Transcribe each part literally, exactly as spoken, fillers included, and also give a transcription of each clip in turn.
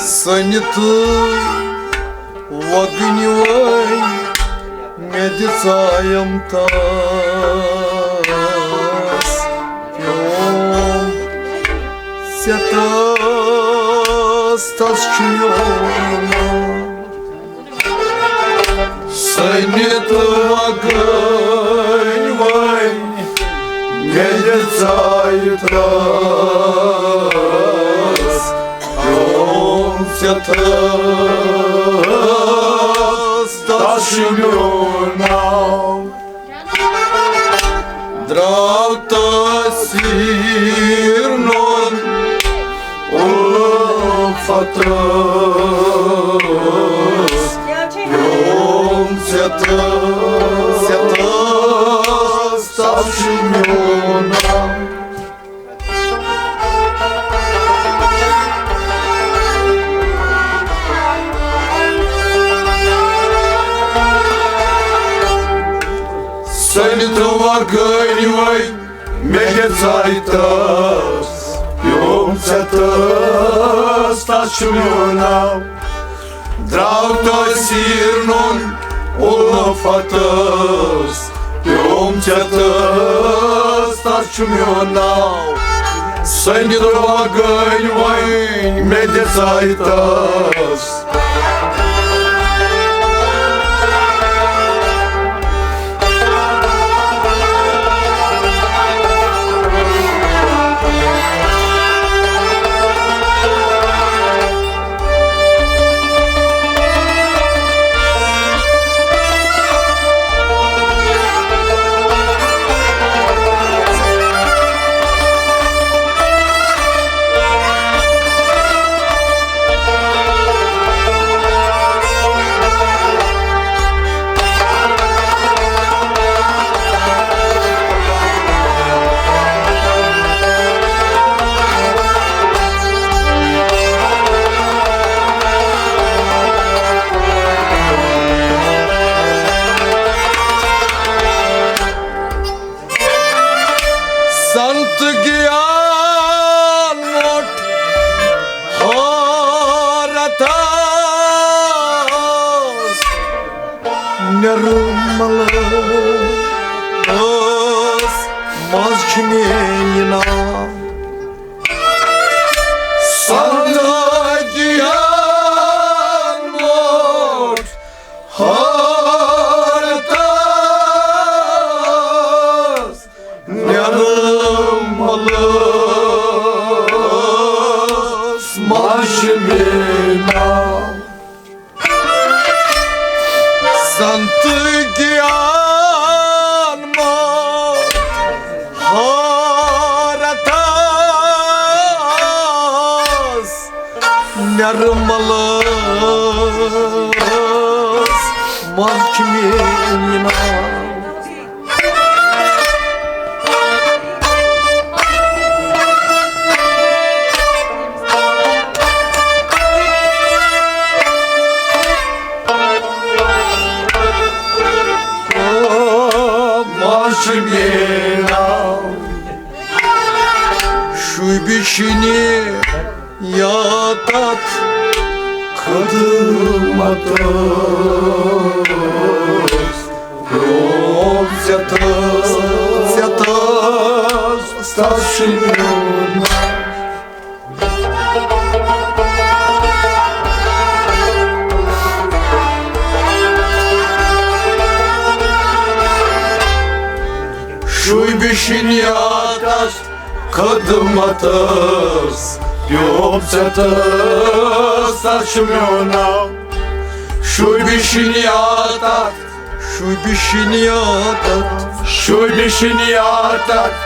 سٔنِتھ وۄگٕنۍ وٲے مےٚ دِژایم تس پیوم ژےٚ تس، تس چھُ میون ناو۔ سٔنِتھ وۄگٕنۍ وٲے مےٚ دِژاے تس پیوم ژےٚ تس، تس چھُ میون ناو۔ درٛاو تسیٖر نوٚن اُلفتس پیوم ژےٚ تس، ژےٚ تس، تس چھُ میون ناو۔ سٔنِتھ وۄگٕنۍ وٲے مےٚ دِژاے تس پیوم ژےٚ تس، تس چھُ میون ناو۔ درٛاو تسیٖر نوٚن اُلفتس پیوم ژےٚ تس، تس چھُ میون ناو۔ سٔنِتھ وۄگٕنۍ وٲے مےٚ دِژاے تس۔ سنت گیان موٚٹ حٲرتس، نِرمل ٲس منٛز چھِ میٲنۍ ناو۔ سنت گیان موٚٹ حٲرتس، نِرمل ٲس منٛز چھِ میٲنۍ ناو۔ سنت گیان موٚٹ حٲرتس، نِرمل ٲس منٛز چھِ میٲنۍ ناو۔ منٛز چھِ میٲنۍ ناو۔ شوٗبہِ شِنہِ یا تتھ خدمتس، پیوم ژےٚ تس، ژےٚ تس، تس چھُ میون ناو۔ شوٗبہِ شِنہِ یا تتھ خدمتس، پیوم ژےٚ تس، تس چھُ میون ناو۔ شوٗبہِ شِنہِ یا تتھ، شوٗبہِ شِنہِ یا تتھ، شوٗبہِ شِنہِ یا تتھ۔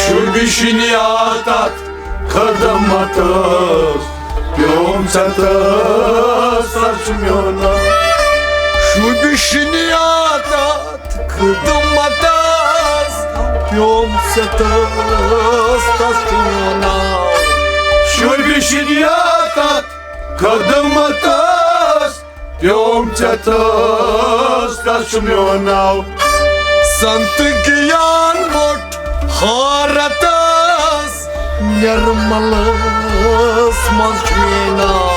شوٗبہِ شِنہِ یا تتھ خدمتس، پیوم ژےٚ تس، تس چھُ میون ناو۔ شوٗبہِ شِنہِ یا تتھ خدمتس، پیوم ژےٚ تس، تس چھُ میون ناو۔ شوٗبہِ شِنہِ یا تتھ خدمتس، پیوم ژےٚ تس، تس چھُ میون ناو۔ سنت گیان موٚٹ حارتس، نرملس منٛز چھُ میون ناو۔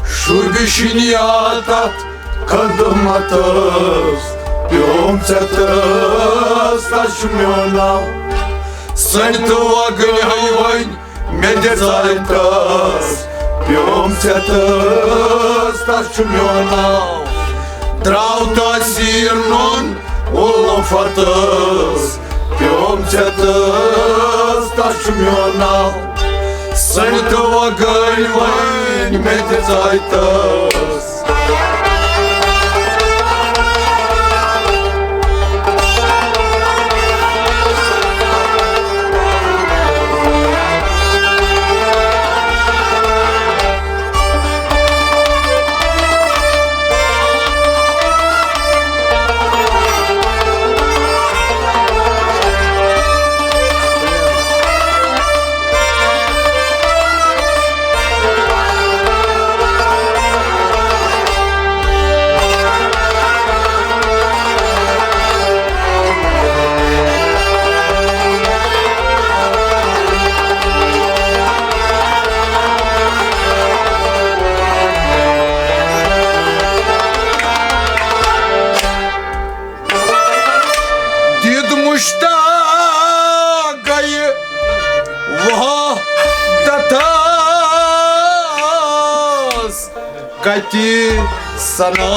شُرۍ شِنیا تتھ خدمتس، پیوم ژےٚ تس، تس چھُ میون ناو۔ سٔنۍ تہٕ وۄگٕنۍ ہٲوۍ وۄنۍ مےٚ دِژاے تس، پیوم ژےٚ تس، تس چھُ میون ناو۔ درٛاو تاثیر نوٚن الفتس، پیوم ژےٚ تس، تس چھُ میون ناو۔ سٔنۍ تہٕ وۄگٕنۍ وۄنۍ مےٚ دِژاے تس۔ دِد مشتاق گیہِ وحدتس، کتہِ سنا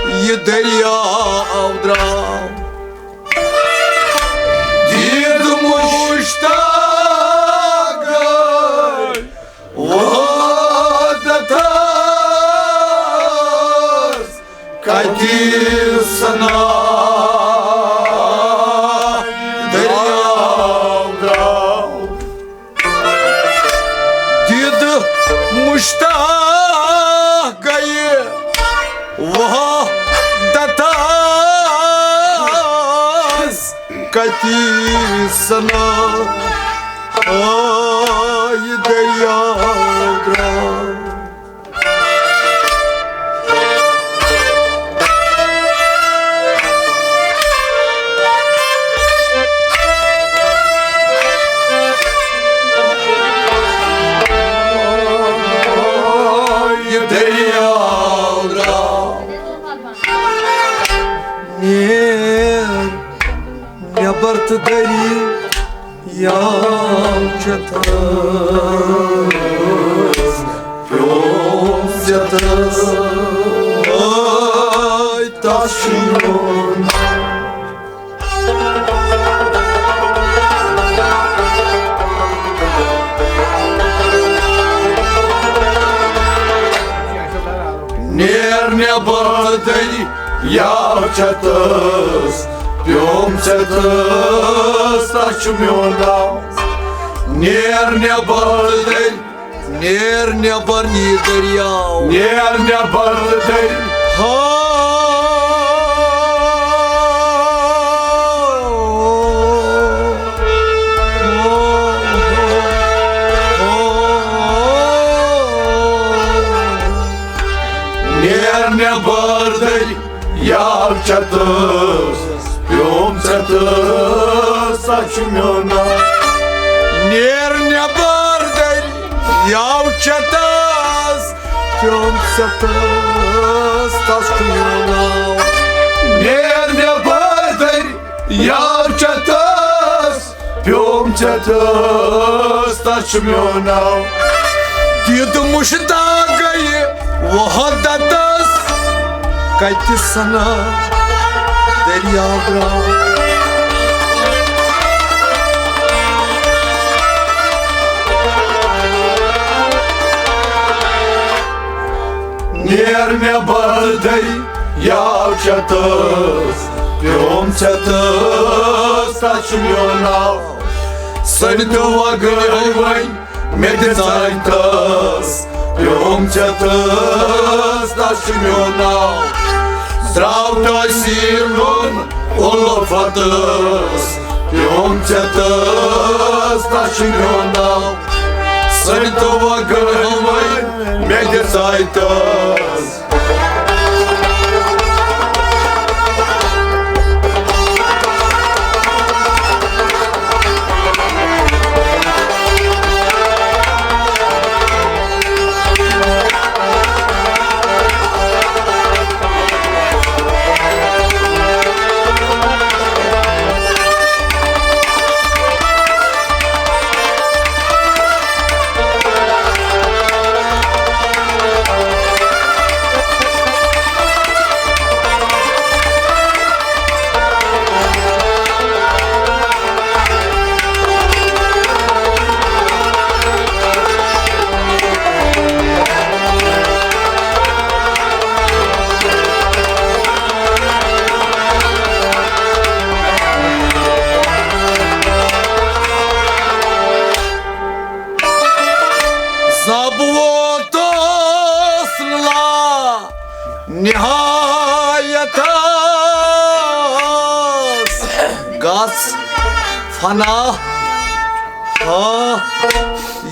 یہِ دٔریاو درٛاو۔ دِد مشتاق گیہِ وحدتس، کتہِ سنا دٔریاو درٛاو۔ دِد مشتاق گیہِ وحدتس، کتہِ سنا آے دٔریاو درٛاو۔ یہِ دٔریاو درٛاو۔ نیر نٮ۪بر تہٕ دٔری یاو چتس، پیوم ژٮ۪تس، ٲے تس چھُ میون۔ نیر نٮ۪بر دٔری یاو چتس، پیوم ژٮ۪تس، تس چھُ میون ناو۔ نیر نٮ۪بر دٔرۍ۔ نیر نٮ۪بر یہِ دٔریاو۔ نیر نٮ۪بر دٔرۍ۔ ہا۔ نیر نٮ۪بر دٔرۍ۔ یاو چتس، پیوم ژٮ۪تس، تس چھُ میون ناو۔ نیر نٮ۪بر دٔرۍ، یاو چتس، پیوم ژٮ۪تس، تس چھُ میون ناو۔ نیر نٮ۪بر دٔرۍ، یاو چتس، پیوم ژٮ۪تس، تس چھُ میون ناو۔ دِد مشتاق گیہِ وحدتس، کتہِ سنا دٔریاو درٛاو۔ نیر نٮ۪بر دٔرۍ۔ یاو چتس، پیوم ژٮ۪تس، تس چھُ میون ناو۔ سٔنۍ تہٕ وۄگٕنۍ وۄنۍ مےٚ دِژاے تس، پیوم ژٮ۪تس، تس چھُ میون ناو۔ درٛاو تاثیر نوٚن اُلفتس پیوم ژےٚ تس، تس چھُ میون ناو۔ سٔنۍ تہٕ وۄنۍ گٔے وۄنۍ مےٚ دِژاے تس۔ زب ووتُس لا نہایتس، گژھ فنا، ہا،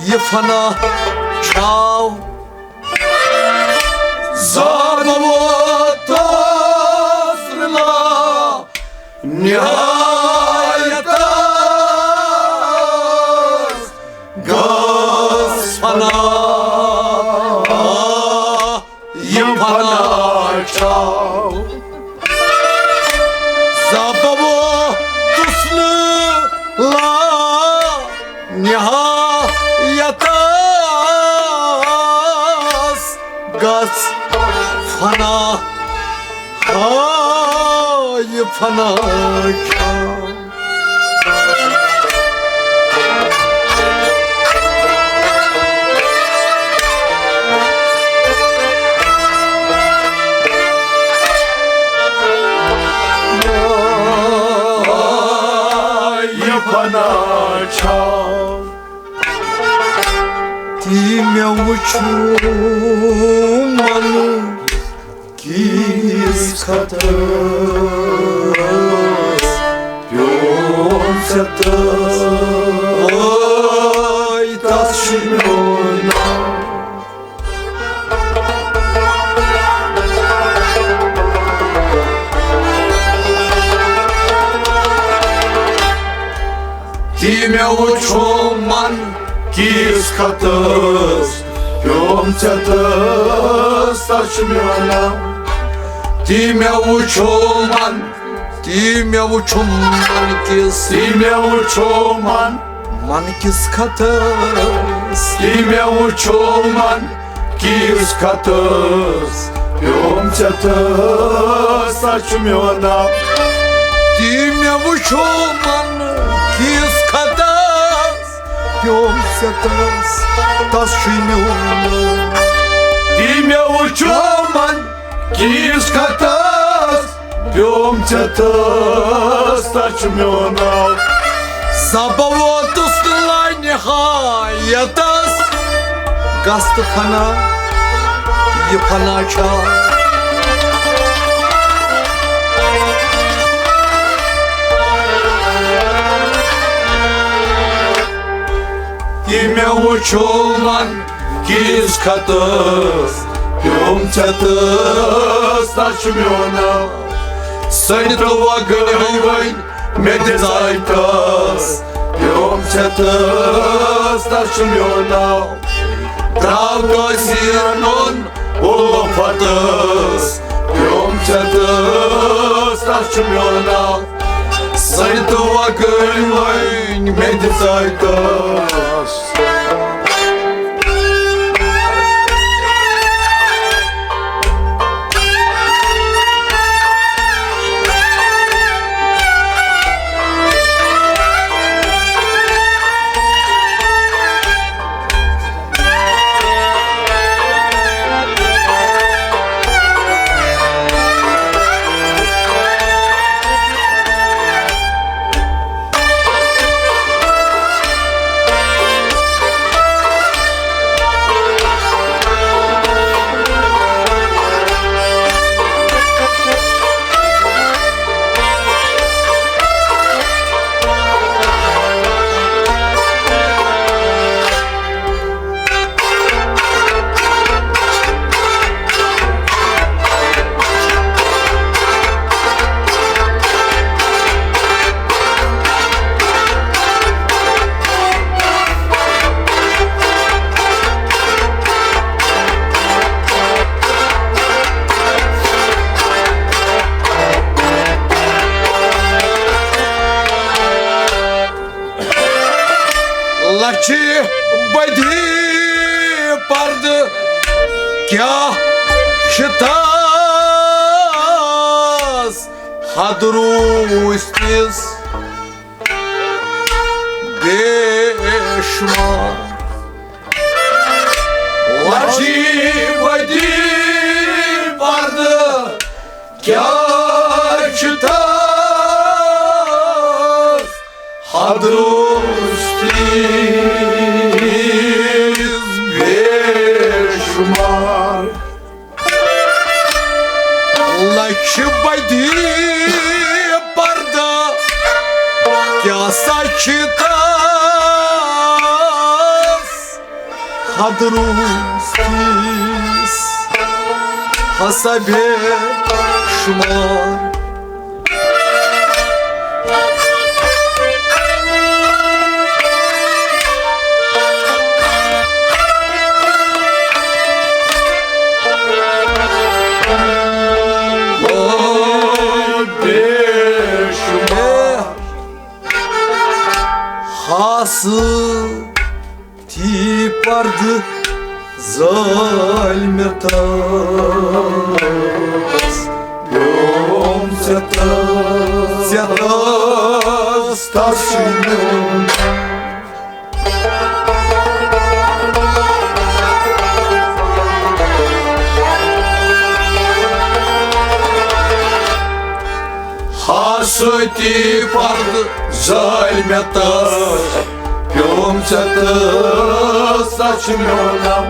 یہِ فنا چھاو۔ زب ووتُس لا نہایتس، گژھ فنا، یہِ فنا چھاو۔ زب ووتُس لا نہایتس، گژھ فنا، ہا، یہِ فنا چھاو۔ یہِ فنا چھاو۔ تی مےٚ وُچھُم من کِس خطس پیوم ژےٚ تس، تس چھُ میون ناو۔ تی مےٚ وُچھُم من کِس خطس پیوم ژےٚ تس، تس چھُ میون ناو۔ تی مےٚ وُچھُم من، تی مےٚ وُچھُم من کِس، تی مےٚ وُچھُم من، من کِس خطس، تی مےٚ وُچھُم من کِس خطس پیوم ژےٚ تس، تس چھُ میون ناو۔ تی مےٚ وُچھُم من کِس خطس پیوم ژےٚ تس، تس چھُے میون ناو۔ تی مےٚ وُچھُم من کِس خطس پیوم ژےٚ تس، تس چھُ میون ناو۔ زب ووتُس لا نہایتس، گژھ تہٕ فنا، یہِ فنا چھا؟ یہِ مےٚ وُچھُم من کِس خطس پیوم ژےٚ تس، تس چھُ میون ناو۔ سٔنۍ تہٕ وۄنۍ گٔے وۄنۍ مےٚ دِژاے تس، پیوم ژےٚ تس، تس چھُ میون ناو۔ تراو تٲثیٖر نوٚن اُلفتس، پیوم ژےٚ تس، تس چھُ میون ناو۔ سٔنۍ تہٕ وۄنۍ گٔے وۄنۍ مےٚ دِژاے تس۔ چہِ بدی پردٕ کیٛاہ چھِ تس حد روٗزۍتِس بے شمار۔ لچہِ بدی پردٕ کیٛاہ چھِ تس حد روٗزۍتِس بے شمار۔ لچہِ بدی پردٕ کیٛاہ سا چھِ تس حد روٗزۍتِس ہسا بے شمار۔ او بے شمار۔ ہاسہٕ تی پردٕ زٲلۍ مےٚ تس۔ پیوم ژےٚ تس، ژےٚ تس، تس چھُ میون۔ ہاسہٕ تی پردٕ زٲلۍ مےٚ تس۔ پیوم ژےٚ تس، تس چھُ میون ناو۔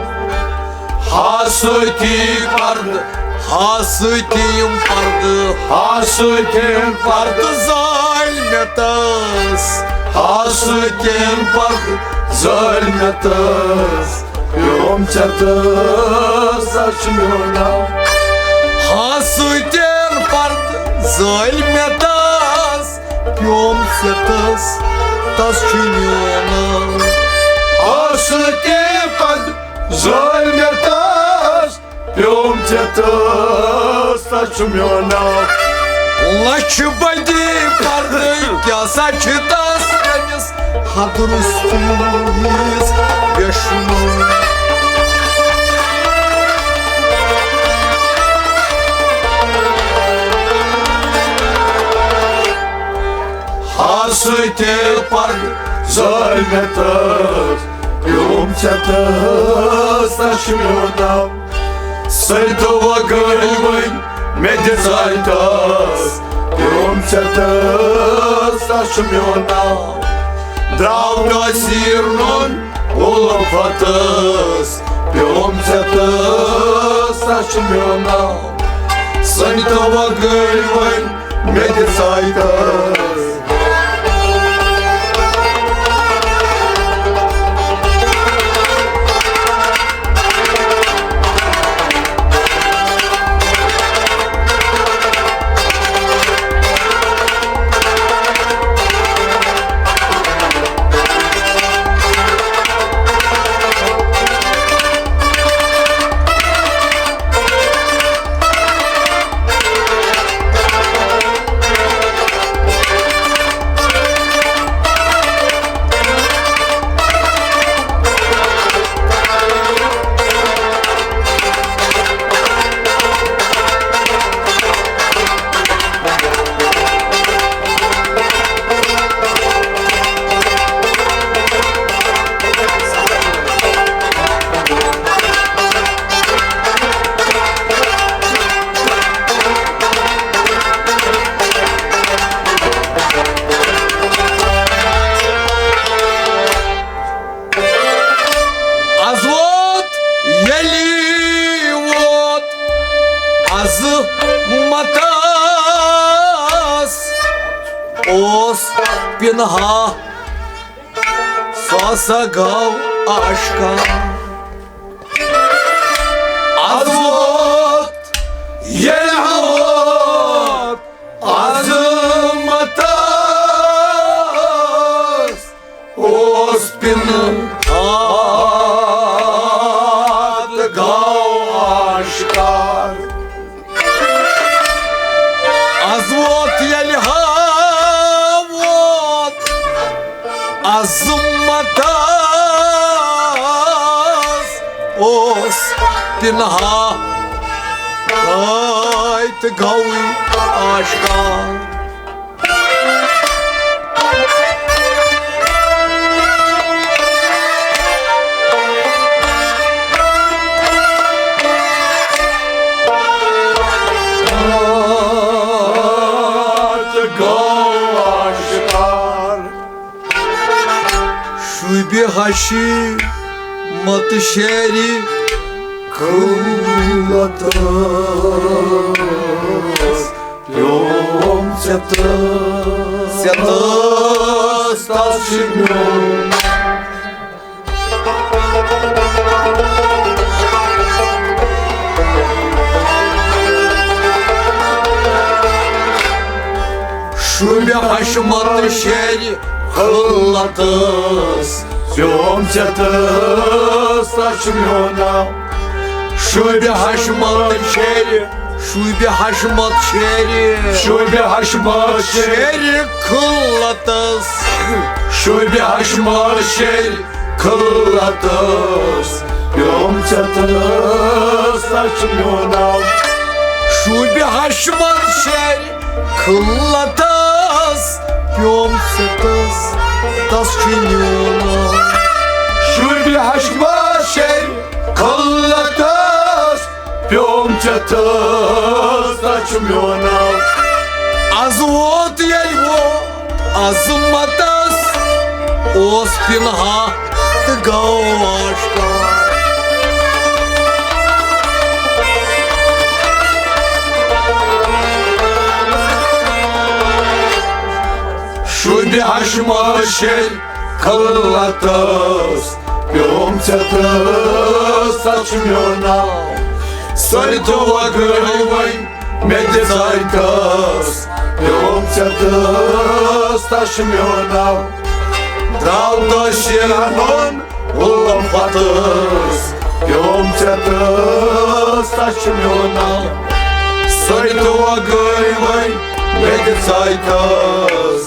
ہاسہٕ تی پردٕ، ہاسہٕ تِم پردٕ، ہاسہٕ تِم پردٕ زٲلۍ مےٚ تس۔ ہاسہٕ تِم پردٕ زٲلۍ مےٚ تس۔ پیوم ژےٚ تس، تس چھُ میون ناو۔ ہاسہٕ تِم پردٕ زٲلۍ مےٚ تس۔ پیوم ژےٚ تس، تس چھُ میون ناو۔ ہاسہٕ تِم پردٕ زٲلۍ مےٚ تس۔ پیوم ژےٚ تس، تس چھُ میون ناو۔ لچہِ بدی پردٕ کیٛاہ سا چھِ تس أمِس حد روٗزۍتِس بے شمار۔ ہاسہٕ تی پردٕ زٲلۍ مےٚ تس۔ پیوم ژےٚ تس، تس چھُ میون ناو۔ سٔتو گٔلۍ وۄنۍ مےٚ دِژاے تس۔ پیوم ژےٚ تس، تس چھُ میون ناو۔ درٛاو کثیٖر نوٚن اُلفتس۔ پیوم ژےٚ تس، تس چھُ میون ناو۔ سٔتو گٔلۍ وۄنۍ مےٚ دِژاے تس۔ از ووت ییٚلہِ ووت عظمتس، اوس پِنہا سُہ ہسا گوٚو آشکار۔ از ووت ییٚلہِ ووت عظمتس، اوس پِنہا تہٕ گوٚو آشکار۔ از ووت ییٚلہِ ہا ووت عظمتس، پِنہا، ٲے تہٕ گوٚوٕے آشکار۔ تہٕ گوٚو آشکار۔ شوٗبہِ ہشہِ مت شیرِ قٕلتس، پیوم ژےٚ تہٕ ژےٚ تہٕ تس چھُ میون۔ شوٗبہِ ہشہِ مت شیرِ قٕلتس، پیوم ژےٚ تہٕ تس چھُ میون ناو۔ شوٗبہِ ہشہِ مت شیرِ، شوٗبہِ ہشہِ مت شیرِ، شوٗبہِ ہشہِ مت شیرِ۔ شیرِ قٕلتس، شوٗبہِ ہشہِ مت شیرِ قٕلتس، پیوم ژےٚ تہٕ تس چھُ میون ناو۔ شوٗبہِ ہشہِ مت شیرِ قٕلتس، پیوم ژےٚ تہٕ تس چھُ میون ناو۔ شوٗبہِ ہشہِ مت شیرِ قٕلتس، پیوم ژےٚ تہٕ تس چھُ میون ناو۔ از ووت ییٚلہِ ووت عظمتس، اوس پِنہا تہٕ گوٚو آشکار۔ شوٗبہِ ہشہِ مت شیرِ قٕلتس، پیوم ژےٚ تہٕ تس چھُ میون ناو۔ سٲری دُعا گٔے وۄنۍ مےٚ دِژے تس، پیوم ژےٚ تہٕ تس چھُ میون ناو۔ درٛاو تس شیرن ہُنٛد غلام فتس، پیوم ژےٚ تہٕ تس چھُ میون ناو۔ سٲری دُعا گٔے وۄنۍ مےٚ دِژے تس۔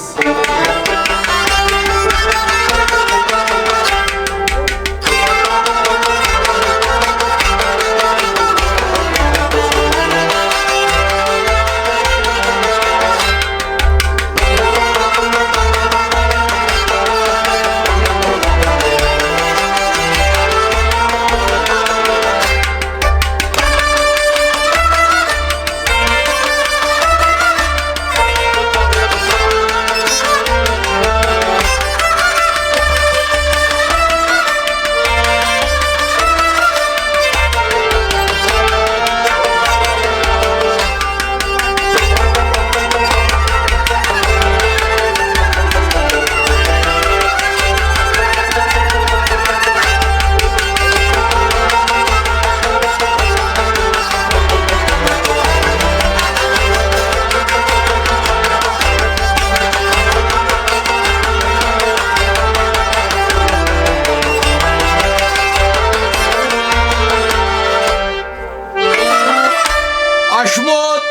اشمت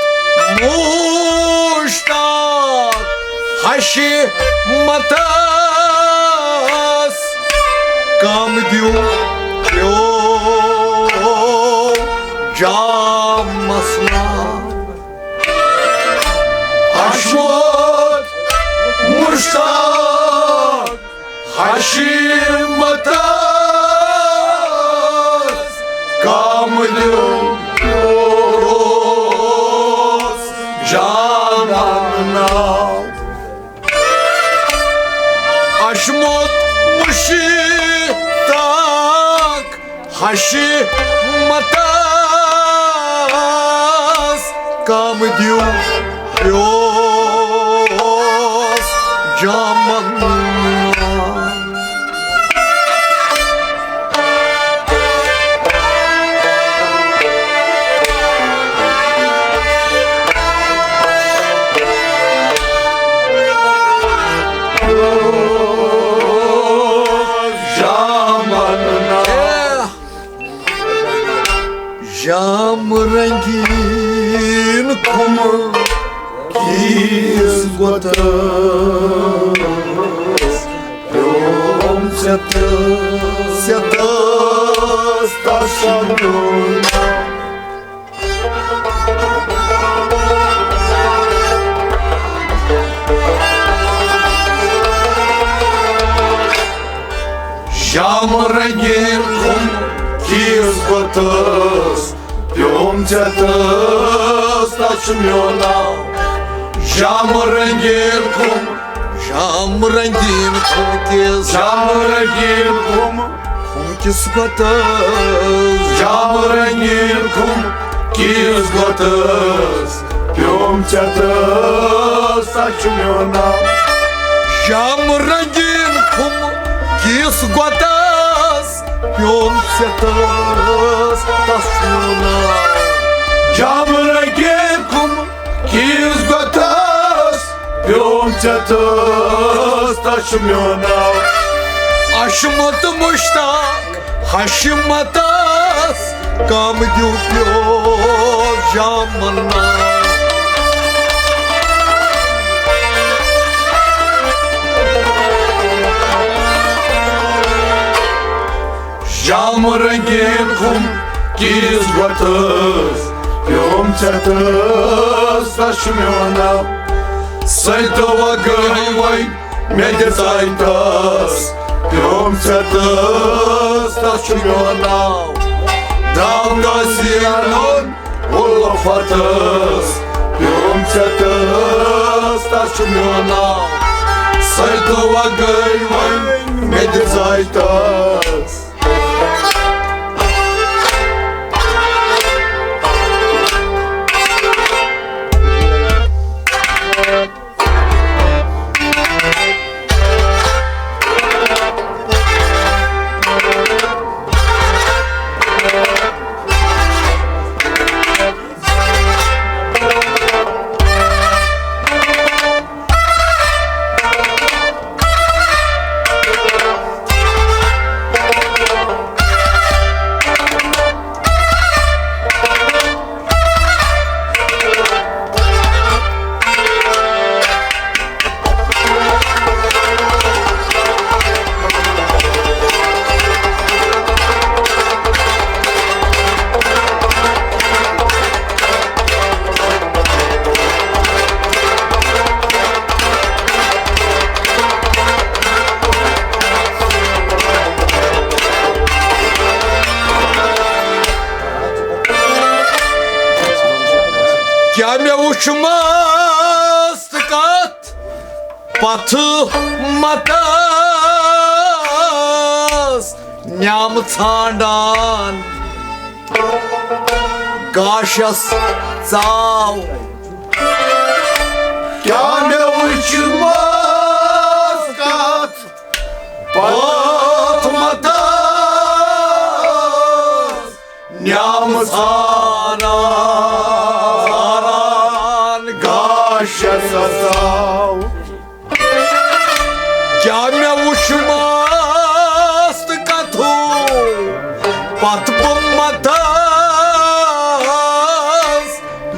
مشتاق ہشی متس، کم دیو پیو جامس ناو۔ اشمت مشتاق ہشی متس، کم دیو پیوس جانن ناو۔ اشمت مشتاق ہشی متس، کم دیو پیوس جامن۔ جامن۔ جام رنگین کھمر کیس گوتس، پیوم ژےٚ تہٕ ژےٚ تہٕ تس میون ناو۔ شام رنگین کم کیس گوتس پیوم ژےٚ تس، تس چھُ میون ناو۔ شام رنگین کم، شام رنگین کم کیس، شام رنگین کم کم کیس گوتس، شام رنگین کم کیس گوتس پیوم ژےٚ تس، تس چھُ میون ناو۔ شام رنگین کم کیس گوتس پیوم ژےٚ تس، تس چھُ میون ناو۔ شام رنگین کم کیس گوتس پیوم ژےٚ تس، تس چھُ میون ناو۔ عشمت مشتاق حشمتس کم دیو پیو شامن ناو۔ شام رنگین کم کیس گوتس پیوم ژےٚ تس، تس چھُ میون ناو۔ سید دوا گٔے وۄنۍ مےٚ دِژاے تس، پیوم ژےٚ تس، تس چھُ میون ناو۔ داودا زینُن الفتس، پیوم ژےٚ تس، تس چھُ میون ناو۔ سید دوا گٔے وۄنۍ مےٚ دِژاے تس۔ کیٛاہ مےٚ وُچھ مست کتھ پتھٕ متس، نیام ژھانڈان گاشس ژاو۔ کیٛاہ مےٚ وُچھ مست کتھ پتھٕ متس، نیام ژھانڈان گاشس ژاو۔ کیٛاہ مےٚ وُچھ مست کتھو پتھ بہٕ متس،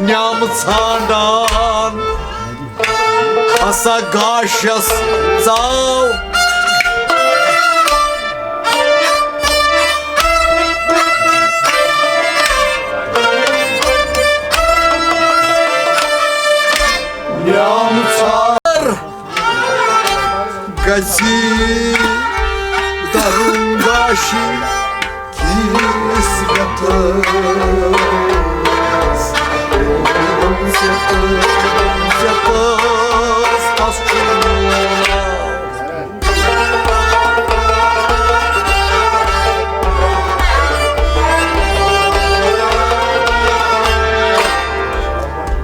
نیام ژھانڈان ہسا گاشس ژاو۔ نیام ژھانڈ گژھِ درُن گاشہِ کِس وقتس، وقتس، وقتس، تس چھُ میون ناو۔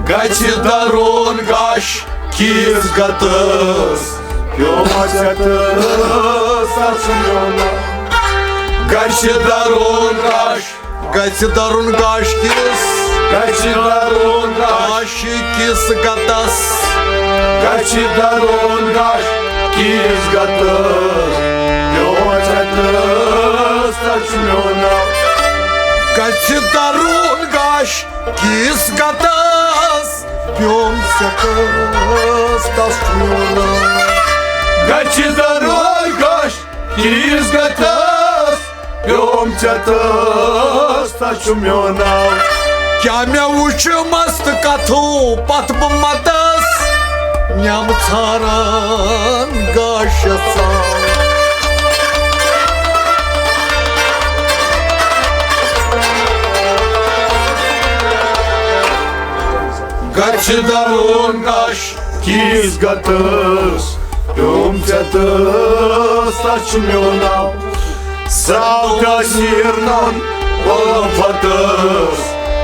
گژھِ درُن گاش کِس گتس، پیوم ژےٚ تس، تس چھُ میون ناو۔ گژھِ درُن گاش، گژھِ درُن گاش کِس، گژھِ درُن گاش کِس گتس، گژھِ درُن گاش کِس گتس، پیوم ژےٚ تس، تس چھُ میون ناو۔ گژھِ درُن گاش کِس گتس، پیوم ژےٚ تس، تس چھُ میون ناو۔ گژھِ درُن گاش کِس گتس، پیوم ژےٚ تس، تس چھُ میون ناو۔ کیٛاہ مےٚ وُچھ مست کتھو پتھ بہٕ متس، نعمہٕ ژھاران گاش یژھان۔ گژھِ درون گاش کِس گتس، پیوم ژےٚ تس، تس چھُ میون ناو۔ سراو تأثیر نان پلم فتس،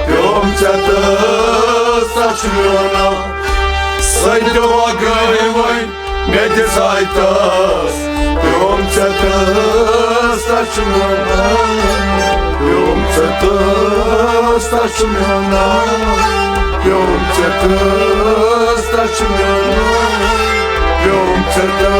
پیوم ژےٚ تس، تس چھُ میون ناو۔ سجدٕ وغٲرے وۄنۍ مےٚ دِژاے تس، پیوم ژےٚ تس، تس چھُ میون ناو۔ پیوم ژےٚ تس، تس چھُ میون ناو۔ پیوم ژےٚ تس، تس چھُ میون ناو۔ پیوم ژےٚ تس۔